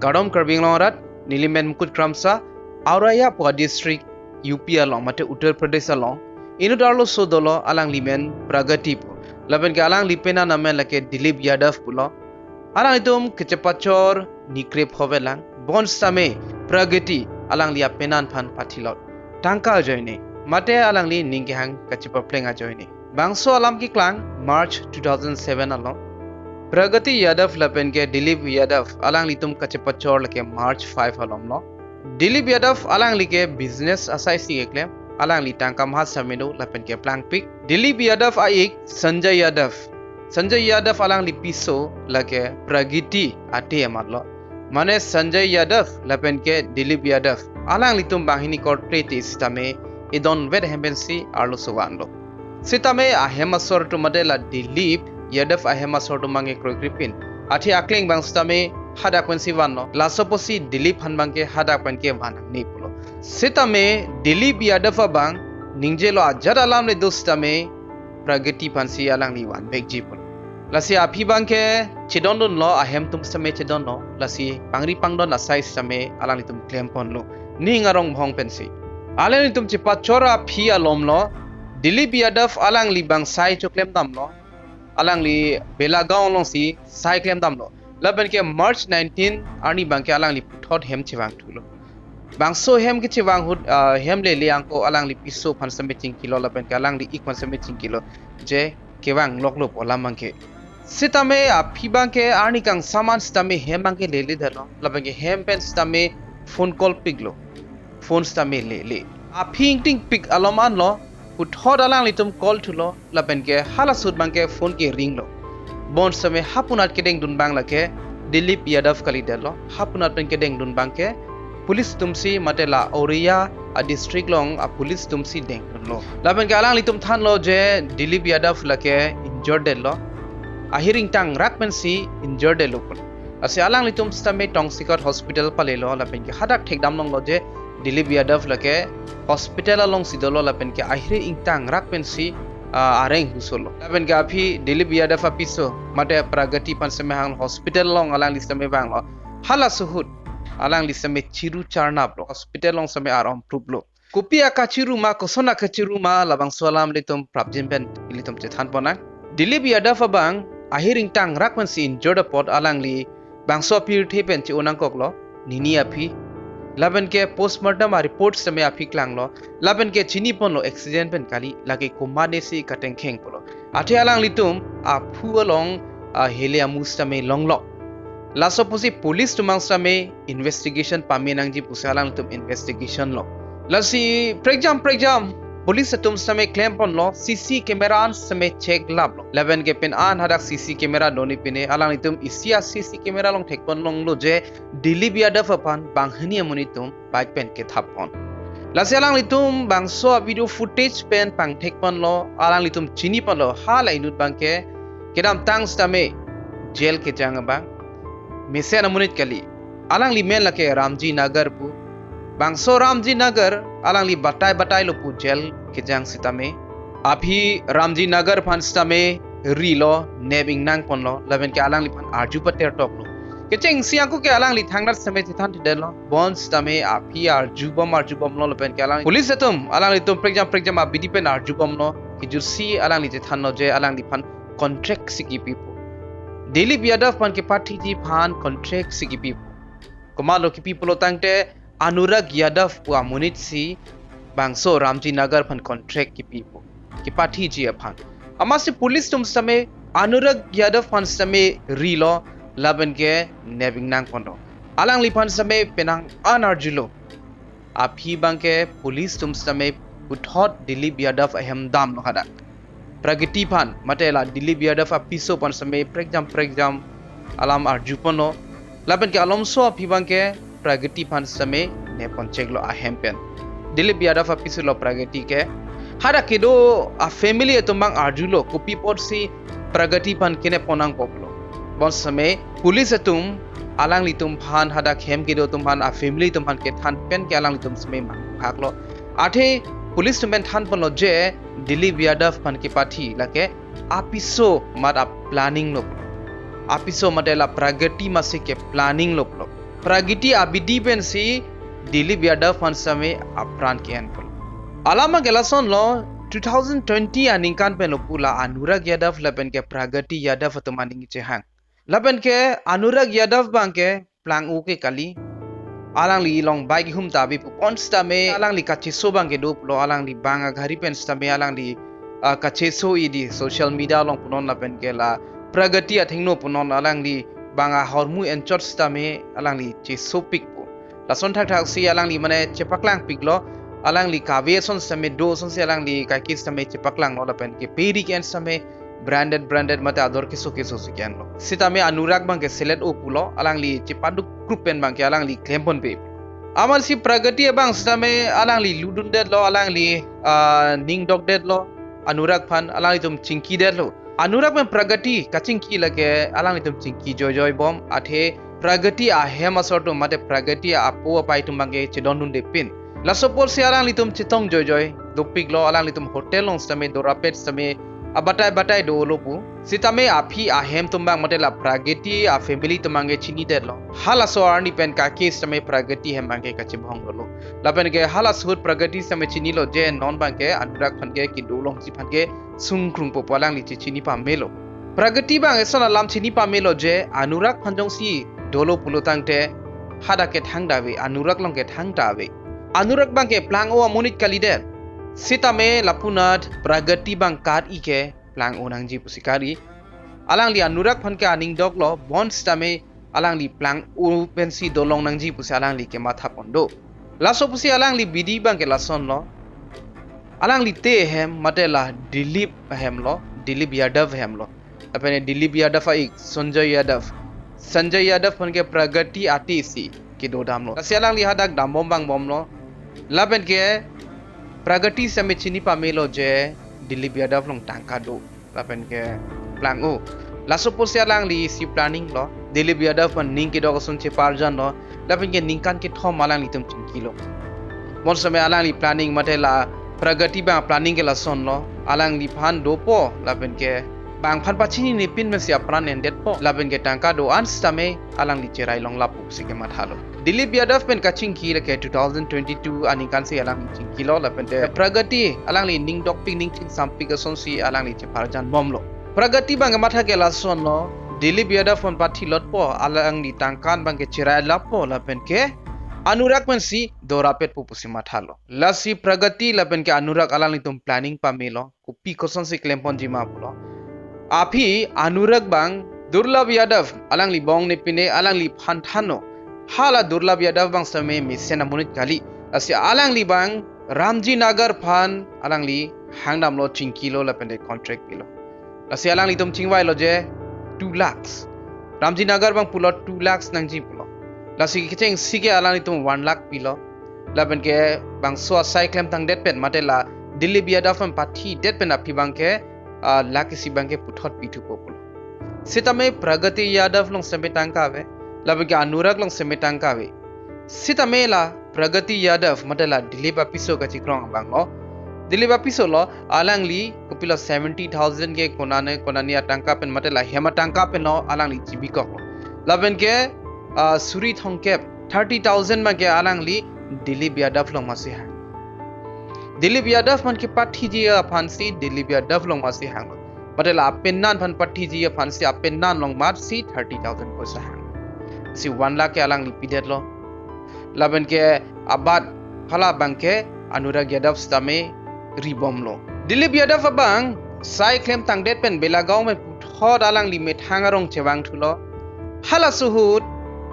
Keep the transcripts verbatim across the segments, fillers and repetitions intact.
Kardom Karbi Anglong arat, neli men Mukut Kramsa, Auraiya pu a district U P along, mate Uttar Pradesh along, inut arloso dolo, alangli men Pragati pu. Lapen ke alangli penan amen lake Dilip Yadav pulo. Alanglitum kachepachor ni krep hove lang, bonsitame Pragati alangli apenan aphan pathilot tangka ajoine, mate alangli ning kehang kachepapleng ajoine. Bangso alam keklang March two thousand seven along. Pragati Yadav lapen ke Dilip Yadav alanglitum kachepachor lake March five along lo. Dilip Yadav alangli ke business asai si keklem, alangli tangka maha sitame do lapen ke plangpik. Dilip Yadav a-ik Sanjay Yadav. Sanjay Yadav alangli piso lake Pragati ate amat lo. Mane Sanjay Yadav lapen ke Dilip Yadav alanglitum banghini korte te sitame idon vet hem pensi arloso vanlo. Sitame ahem asor atum mate la Dilip Yadav ahem asor atum abangke kroikripin. Athe akleng abang sitame hadak pensi vanlo. Laso apotsi Dilip aphan abangke hadak pen ke van nangne pulo. Sitame Dilip Yadav abang ningjelo ajat alam le do sitame Pragati aphansi alangli vanvekji pulo. Lasi aphi abangke chedondunlo, ahem atum sitame chedonlo. Lasi pangri pangdon asai sitame alanglitum klemponlo, ning arong bhong pensi. Alanglitum chepachor aphi alom lo, Dilip Yadav alangli abang sai choklem damlo. Alangli Belagaon alongsi sai klem damlo. Lapen ke March nineteen arni abangke alangli puthot hem chevangthulo. Bangso hem kechevang ahut, ah, hem lele angko alangli piso aphan sitame chingkilo lapen ke alangli ik aphan sitame chingkilo, je kevang loklo pu alam abangke. Sitame aphi abangke arni kangsam an sitame hem abangke lele detlo, lapen ke hem pen sitame phone call piklo. Phone sitame lele. Aphi ingtingpik alom anlo, puthot alanglitum call thulo, lapen ke hala ahut abangke phone ke ringlo. Bonsitame hapunat kedengdun abang lake Dilip Yadav kalidetlo. Hapunat pen kedengdun abangke police atumsi mate la Auraiya a district along a police atumsi dengdunlo. Lapen ke alanglitum thanlo je Dilip Yadav lake injured detlo. Ahir ingtangrak pensi injured detlo pulo. Lasi alanglitum sitame tongsekot hospital palelo, lapen ke hadak thekdam longlo je Dilip Yadav lake hospital alongsi dolo lapen ke ahir ingtangrak pensi, ah, areng husolo. Lapen ke aphi Dilip Yadav apiso mate Pragati aphan sitame hang hospital along alangli sitame vanglo. Halaso ahut alangli sitame chiru charnaplo. Hospital along sitame arom pruplo. Kopi akachiru ma, koson akachiru ma, labangso alam ilitum prapjin pen ilitum chethanpon nang. Dilip Yadav abang ahir ingtangrak pensi injured apot alangli bangso apirthe pen che-o nangkoklo, nini aphi. Lapen ke postmortem a report sitame aphi klanglo. Lapen ke chiniponlo accident pen kali, lake komatnesi katengkheng pulo. Athe alanglitum aphu along, ah, hele amu sitame longlok. Laso apotsi police atum abang sitame investigation pame nangji pusi alanglitum investigation lo. Lasi prekjam prekjam police atum sitame klemponlo, C C camera an sitame check laplo. Lapen ke pen an hadak C C camera doni pine alanglitum isi a C C camera along thekpon longlo je Dilip Yadav aphan banghini amonit atum bike pen kethappon. Lasi alanglitum bangso a video footage pen pangthekponlo, alanglitum chiniponlo, hala inut abangke kedamtang sitame jail kejang abang mesen amonit kali. Alangli men lake Ramji Nagar pu. Bangso Ramji Nagar alangli batai batailo pu jail kejang sitame. Aphi Ramji Nagar aphan sitame rilo, nep ingnangponlo, lapen ke alangliphan arju patertoklo. Kechengsi angko ke alangli thangnat sitame chethanthedetlo. Bonsitame aphi arjubom arjubomlo lapen ke alang police atum alanglitum prekjam prekjam abidi pen arjubomlo. Kejutsi alangli chethanlo je alangliphan contract si kipipo. Dilip Yadav aphan kepathiji aphan contract si kipipo. Komatlo kipi pulo tangte Anurag Yadav pu amonit si bangso Ramji Nagar aphan contract kipipo, kepathiji aphan. Amatsi police atum sitame Anurag Yadav aphan sitame rilo lapen ke nep ingnangponlo. Alangliphan sitame penang an arjulo. Aphi abangke police atum sitame puthot Dilip Yadav ahem damlo hadak. Pragati aphan mate la Dilip Yadav apiso aphan sitame prekjam prekjam alam arjuponlo. Lapen ke alomso aphi abangke Pragati aphan sitame nepon cheklo ahem pen. Dilip Yadav apiso lo Pragati ke. Hadak kedo a family atum abang arjulo kopi apotsi Pragati aphan kenepon nangkoklo. Bonsitame police atum alanglitum aphan hadak hem kedo atum aphan a family atum aphan kethan pen ke alanglitum sitame manghaklo. Athe police atum pen thanponlo je Dilip Yadav aphan kepathi lake apiso mat a planning lo. Apiso mate la Pragati amatsi ke planning lo pulo. Pragati abidi pensi Dilip Yadav aphan sitame apran ke-en pulo. Alam abang ke lasonlo, two thousand twenty aningkan pen lo pu la Anurag Yadav lapen ke Pragati Yadav atum aning chehang. Lapen ke Anurag Yadav abang ke plang-o ke kali. Alangli along bike hum ta ave pu pon sitame alangli kacheso abang ke do pulo, alangli bang agari pen sitame alangli, ah, kacheso-i di social media along punon lapen ke la Pragati athengno punon alangli bang ahormu enchot sitame alangli chesopik pu. Lason thakthak si alangli mane chepaklang piklo, alangli kave ason sitame do asonsi alangli kaike sitame chepaklanglo lapen ke peri ke-en sitame branded branded mate ador keso keso si ke-enlo. Sitame Anurag abang ke selet-o pulo, alangli chepaduk group pen abang ke alangli klem ponpe. Amatsi Pragati abang sitame alangli ludundetlo, alangli, ah, ning dokdetlo, Anurag aphan alanglitum chingkidetlo. Anurag pen Pragati kachingki lake alanglitum chingki joijoi bom, athe Pragati ahem asor atum mate Pragati apo apai atum abang ke chedondunde pin. Laso apotsi alanglitum chetong joijoi dopiklo, alanglitum hotel along sitame dorapet sitame abatai batai dolo pu. Sitame aphi ahem atum abang mate la Pragati a family atum abang ke chinidetlo. Halaso arni pen kaike sitame Pragati ahem abang ke kachebong dolo. Lapen ke halaso ahut Pragati sitame chinilo je non abang ke Anurag aphan ke kedo alongsi aphan ke sungkrungpo pu alangli chechini pamelo. Pragati abang eson alam chini pamelo je Anurag aphan jongsi dolo pulo tangte hadak ke thangta ave, Anurag along ke thangta ave. Anurag abang ke plang-o amonit kalidet. Sitame lapunat Pragati abang kar-i ke plang-o nangji pusi kar-i. Alangli Anurag aphan ke aning doklo, bonsitame alangli plang-o pensi dolong nangji pusi alangli kematha pon do. Laso pusi alangli bidi abang ke lasonlo. Alangli ate ahem mate la Dilip ahemlo, Dilip Yadav ahemlo. Lapen Dilip Yadav a-ik Sanjay Yadav. Sanjay Yadav aphan ke Pragati ate si kedo damlo. Lasi alangli hadak dambom vangbomlo. Lapen ke Pragati sitame chini pamelo je Dilip Yadav along tangka do. Lapen ke plang-o. Laso pusi alangli isi planning lo. Dilip Yadav aphan ning kedok ason cheparjanlo. Lapen ke ningkan kethom alanglitum chingkilo. Bonsitame alangli planning mate la Pragati abang planning ke lasonlo. Alangliphan dopo. Lapen ke bang aphan pachinine pin pensi apran endetpo. Lapen ke tangka do-an sitame alangli cherai longlap pusi kemathalo. Dilip Yadav pen kachingki lake two thousand twenty-two aningkan si alangli chingkilo lapen te Pragati alangli ning dokpik ning chingsampik asonsi alangli cheparjan bomlo. Pragati abang kematha ke lasonlo, Dilip Yadav aphan pathilotpo, alangli tangka abang ke cherai lappo lapen ke Anurag pensi dorapetpo pusi mathalo. Lasi Pragati lapen ke Anurag alanglitum planning pamelo. Kopi kosonsi klemponji ma pulo. Aphi Anurag abang Durlabh Yadav alangli bong ne pine alangliphan thanlo. Hala Durlabh Yadav abang sitame mesen amonit kali. Lasi alangli abang Ramji Nagar aphan alangli hangdamlo, chingkilo lapen te contract pilo. Lasi alanglitum chingvailo je two lakhs. Ramji Nagar abang pulo two lakhs nangji pulo. Lasi kechengsi ke alanglitum one lakh pilo. Lapen ke bangso asai klemtangdet pen mate la Dilip Yadav aphan pathidet pen aphi abang ke, ah, lakh isi abang ke puthot pithupo pulo. Sitame Pragati Yadav along sitame tangka ave. Lapen ke Anurag along sitame tangka ave. Sitame la Pragati Yadav mate la Dilip apiso kachikrong abanglo. Dilip apiso lo alangli kopilo seventy thousand ke konane konane atangka pen mate la hem atangka pen lo alangli chibikoklo. Lapen ke, ah, suri thomkep, thirty thousand abang ke alangli Dilip Yadav along masi hang. Dilip Yadav aphan kepathiji aphansi Dilip Yadav along masi hanglo. Mate la apenan aphan pathiji aphansi apenan along matsi thirty thousand poisa hang. Si one lakh ke alangli pidetlo. Lapen ke abat hala abang ke Anurag Yadav sitame ribomlo. Dilip Yadav abang sai klemtangdet pen Belagaon pen puthot alangli methang arong chevangthulo. Halaso ahut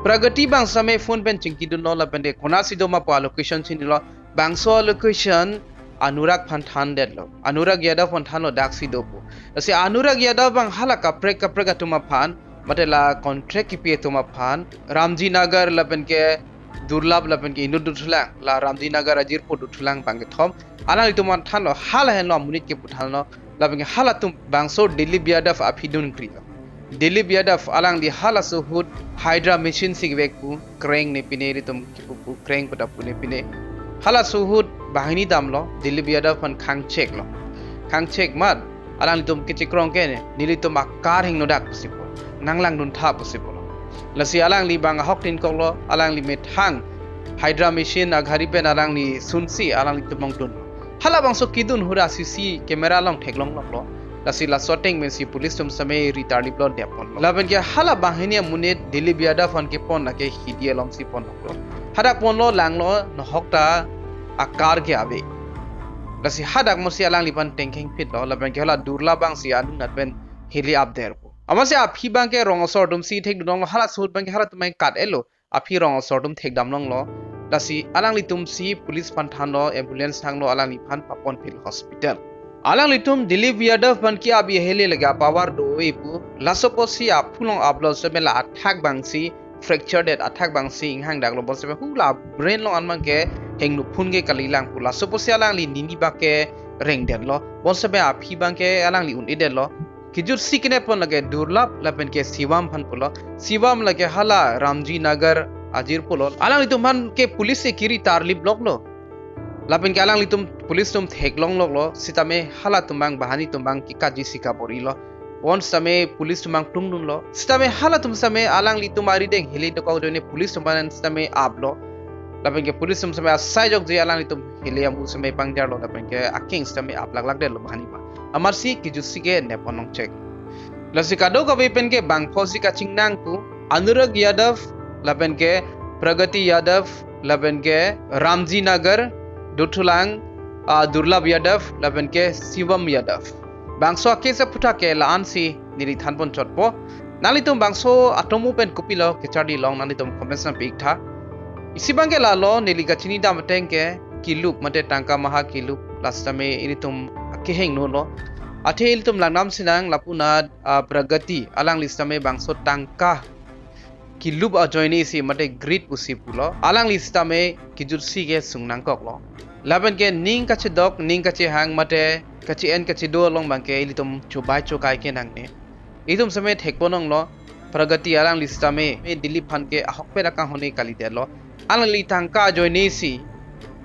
Pragati abang sitame phone pen chingkidunlo lapen te konatsi doma pu a-location chinilo. Bangso a-location Anurag aphan thandetlo. Anurag Yadav aphan thanlo daksi do pu. Lasi Anurag Yadav abang hala kaprek kaprek atum aphan mate la contract kipi atum aphan Ramji Nagar lapen ke Durlabh lapen ke inut dothulang, la Ramji Nagar ajirpo dothulang abang kethom alanglitum aphan thanlo, hala henlo amonit kepu thanlo. Lapen ke halatum bangso Dilip Yadav aphi dun krilo. Dilip Yadav alangli halaso ahut hydra machine si kevek pu, crane ne pine ilitum kipu pu, crane pu ta pu ne pine. Halaso ahut banghini damlo, Dilip Yadav aphan khangcheklo. Khangchek mat alanglitum kechikrong ke ne, nelitum akar hingnodak pusi pu, nanglangduntha pusi pulo. Lasi alangli bang ahok tin koklo, alangli methang hydra machine aghari pen alangli sunsi alanglitum ongdun. Halabangso kedun ahut a C C camera along theklong loklo. Lasi laso ateng pensi police atum sitame ri tarliplo, dep ponlo. Lapen ke hala banghini amonit Dilip Yadav aphan kepon lake hidi alongsi pon loklo. Hadak ponlo, langlo, nohok ta a car ke ave. Lasi hadak mosi alangliphan tengkheng phitlo, lapen ke hala Durlabh abangsi anung nat pen heli apder pu. Amatsi aphi abangke rong asor atumsi thekdun longlo, halaso ahut abangke halatum abang kat-etlo. Aphi rong asor atum thekdam longlo. Lasi alanglitumsi police aphan thanlo, ambulance thanglo, alangliphan papon phil hospital. Alanglitum Dilip Yadav aphan ke-ap ahele lake a power do-e pu. Laso apotsi aphu along aplo sitame la athak abangsi fracture det, athak abangsi inghang daklo, bonsitame hula brain along an abangke hingno phun ke kalilang pu. Laso apotsi alangli nini bak ke rengdetlo. Bonsitame aphi abangke alangli un-edetlo. Kejutsi kenep pon lake Durlabh lapen ke Shivam aphan pulo. Shivam lake hala Ramji Nagar ajir pulo. Alanglitum aphan ke police si kiri tarlip loklo. Lapen ke alanglitum police atum theklong loklo. Sitame halatum abang, banghini atum abang kekatji si kabor-ilo. Bonsitame police atum abang plungdunlo. Sitame halatum sitame alanglitum arideng heli dokok ajoine police atum aphan sitame aplo. Lapen ke police atum sitame asai jokje alanglitum heli amu sitame pangjarlo, lapen ke akeng sitame aplak lakdetlo banghini abang. Amatsi kejutsi kenep pon longchek. Lasi kadokave pen ke bangphosi kachingnang pu, Anurag Yadav, lapen ke Pragati Yadav, lapen ke Ramji Nagar, dothulang, ah, Durlabh Yadav, lapen ke Shivam Yadav. Bangso a-case aphuthak ke la-ansi neli than pon chotpo. Nanglitum bangso atomo pen kopilo kecharli long, nanglitum comment nangpi-ik tha. Isi abangke lalo, neli kachinidam ateng ke kelup mate tangka maha kelup, la sitame ilitum akehingno lo. Athe ilitum langdam sinang lapu anat, ah, Pragati, alangli sitame bangso tangka kelup ajoine si mate greed pusi pulo. Alangli sitame kejutsi kesung nangkoklo. Lapen ke ning kachedok, ning kachehang mate kache-en kachedo along abangke ilitum chobai chokai ke nangne. Itum sitame thekpon longlo, Pragati alangli sitame, me Dilip aphan ke ahokpet akanghon ke kalidetlo. Alangli tangka ajoine si,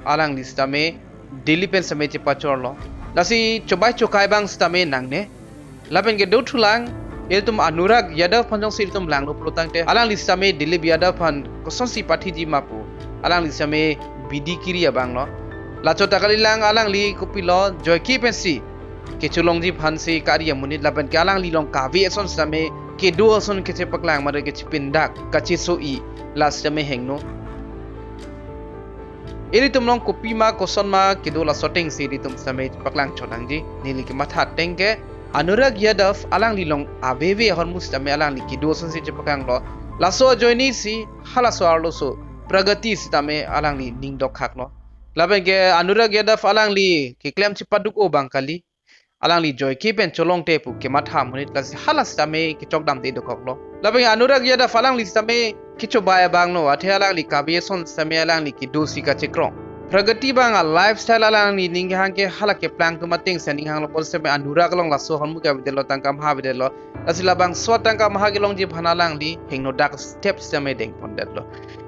alangli sitame Dilip pen sitame chepachorlo. Lasi chobai chokai abang sitame nangne. Lapen ke dothulang, ilitum Anurag Yadav aphan jongsi ilitum langlo pulotangte, alangli sitame Dilip Yadav aphan kosonsi pathiji ma pu. Alangli sitame bidi kiri abanglo. Lachot ta kalilang, alangli kopilo, joike pensi kecholongji aphansi kari amonit, lapen ke alangli along kave ason sitame kedo ason kechepaklang mate kechepindak, kacheso-i, la sitame hingno. Ilitum along kopima kosonma kedo, laso atengsi ilitum sitame paklang chot nangji. Neli kematha ateng ke Anurag Yadav alangli along aveve ahormu sitame alangli kedo asonsi chepaklanglo. Laso ajoine si halaso arloso Pragati sitame alangli ning dokkhaklo. Lapen ke Anurag Yadav alangli keklem chepaduk-o abang kali. Alangli joike pen cholongte pu kematha amonit, lasi hala sitame kechokdamde dokoklo. Lapen Anurag Yadav alangli sitame kechobai abanglo, athe alangli kave ason sitame alangli kedo si kachekrong. Pragati abang a-lifestyle alangli ning kehang ke hala keplang atum atengsi ning hanglo, bonsitame Anurag along laso ahormu ke avedetlo, tangka maha avedetlo. Lasi labangso tangka maha kelongji aphan alangli hingnodak step sitame dengpondetlo.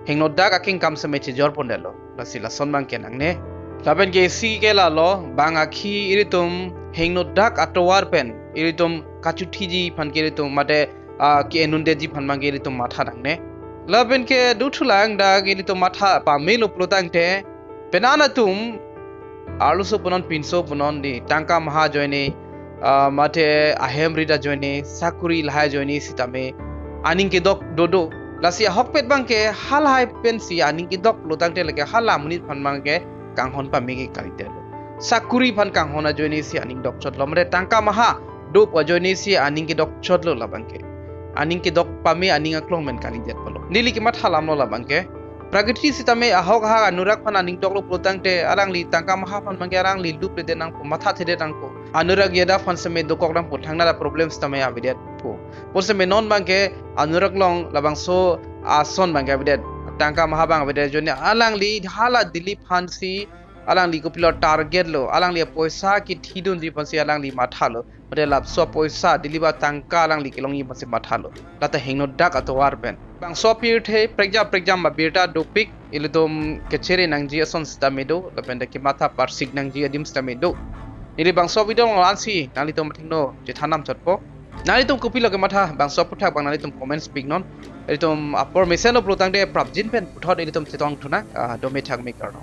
Hingnodak akengkam sitame chejorpondetlo. Lasi lason abangke nangne. Lapen ke isi ke lalo, bang akhi ilitum hingnodak atovar pen ilitum kachuthiji aphan ke ilitum mate, ah, ke-en undetji aphan abangke ilitum matha nangne. Lapen ke dothulang, dak ilitum matha pamelo pulotangte, penan atum arloso punon, pinso punon, di tangka maha ajoine, ah, mate ahem rit ajoine, sakuri lahai ajoine sitame aning kedok dodo. Lasi ahokpet abangke halahai pensi aning kedok pulotangte lake hala amonit aphan abangke kanghon pame ke kalidetlo. Sakuri aphan kanghon ajoine si aning dokchotlo, mate tangka maha do pu ajoine si aning kedokchotlo labangke. Aning kedok pame aning aklong pen kalidet pulo. Neli kematha alamlo labangke. Pragati sitame ahok ahak Anurag aphan aning doklo pulotangte, alangli tangka maha aphan abangke alangli lupledet nangpo, mathathedet nangpo. Anurag Yadav aphan sitame dokok nangpo, thangnat a-problem sitame avedet pu. Bonsitame non abangke Anurag along labangso ason abangke avedet, tangka maha abang avedet ajoine alangli hala Dilip aphansi alangli kopilo target lo, alangli apoisa kethidunji aphansi alangli mathalo. Mate labangso apoisa Dilip atangka alangli kelongji aphansi mathalo. Lata hingnodak atovar pen. Bangso apirthe prekjam prekjam abirta dopik, ilitum kechere nangji ason sitame do, lapen ta kematha parsik nangji adim sitame do. Neli bangso video along la-ansi nanglitum athengno chethan dam chotpo. Nanglitum kopilo kematha, bangso aphuthak abang nanglitum comments pik non. Ilitum apor mesen lo pulotangte prapjin pen puthot ilitum chetongthu nang, ah, dome thakme kardom.